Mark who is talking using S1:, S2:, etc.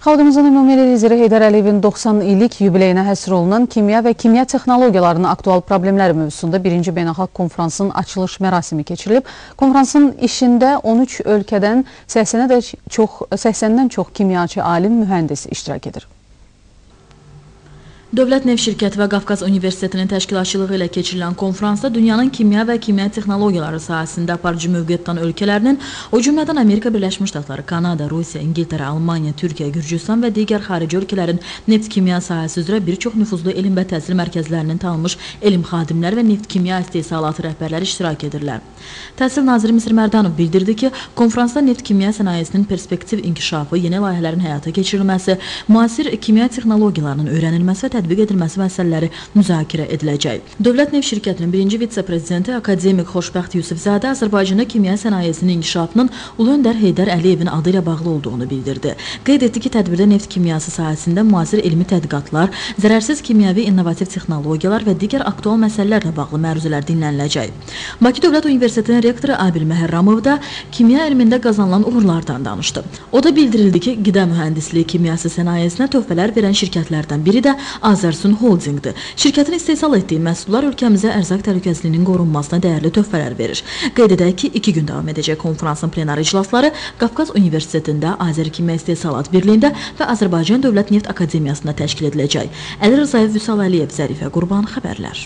S1: Xalqımızın ümumi lideri Heydər Əliyevin 90 illik yubileyinə həsr olunan kimya və kimya texnologiyalarının aktual problemləri mövzusunda birinci beynəlxalq konfransın açılış mərasimi keçirilib. Konfransın işində 13 ölkədən 80-dən çox kimyaçı, alim, mühəndis iştirak edir.
S2: Dövlət Neft Şirkəti və Qafqaz Universitetinin təşkilatçılığı ilə keçirilən konfransda dünyanın kimya və kimya texnologiyaları sahəsində aparıcı mövqe tutan ölkələrinin, o cümlədən Amerika Birləşmiş Ştatları, Kanada, Rusiya, İngiltərə, Almaniya, Türkiyə, Gürcüstan və digər xarici ölkələrin neft kimya sahəsi üzrə bir çox nüfuzlu elm və təhsil mərkəzlərinin tanınmış elm xadimləri və neft kimya istehsalatı rəhbərləri iştirak edirlər. Təhsil naziri Misir Mərdanov bildirdi ki, konfransda neft kimya sənayesinin perspektiv inkişafı, yeni layihələrin həyata keçirilməsi, müasir kimya texnologiyalarının öyrənilməsi və tətbiq edilməsi məsələləri müzakirə ediləcək. Dövlət Neft Şirkətinin birinci vitse-prezidenti akademik Xoşbəxt Yusifzadə Azərbaycanda kimya sənayesinin inkişafının Ulu Öndər Heydər Əliyevin adı ilə bağlı olduğunu bildirdi. Qeyd etdi ki, tədbirdə neft kimyası sahəsində müasir elmi tədqiqatlar, zərərsiz kimyəvi innovativ texnologiyalar və digər aktual məsələlərlə bağlı məruzələr dinləniləcək. Bakı Dövlət Universitetinin rektoru Abil Məhərramov da kimya elmində qazanılan uğurlardan danışdı. O da bildirildi ki, qida mühəndisliyi kimyası sənayesinə töhfələr verən şirkətlərdən biri də Azərsun Holdingdir. Şirkətin istehsal etdiyi məhsullar ölkəmizə ərzaq təhlükəsizliyinin qorunmasına dəyərli töhfələr verir. Qeyd edək ki, 2 gün davam edəcək konfransın plenar iclasları Qafqaz Universitetində, Azərkimya İstehsalat Birliyində və Azərbaycan Dövlət Neft Akademiyasında təşkil ediləcək. Əli Rzayev, Vüsal Əliyev, Zərifə Qurban, xəbərlər.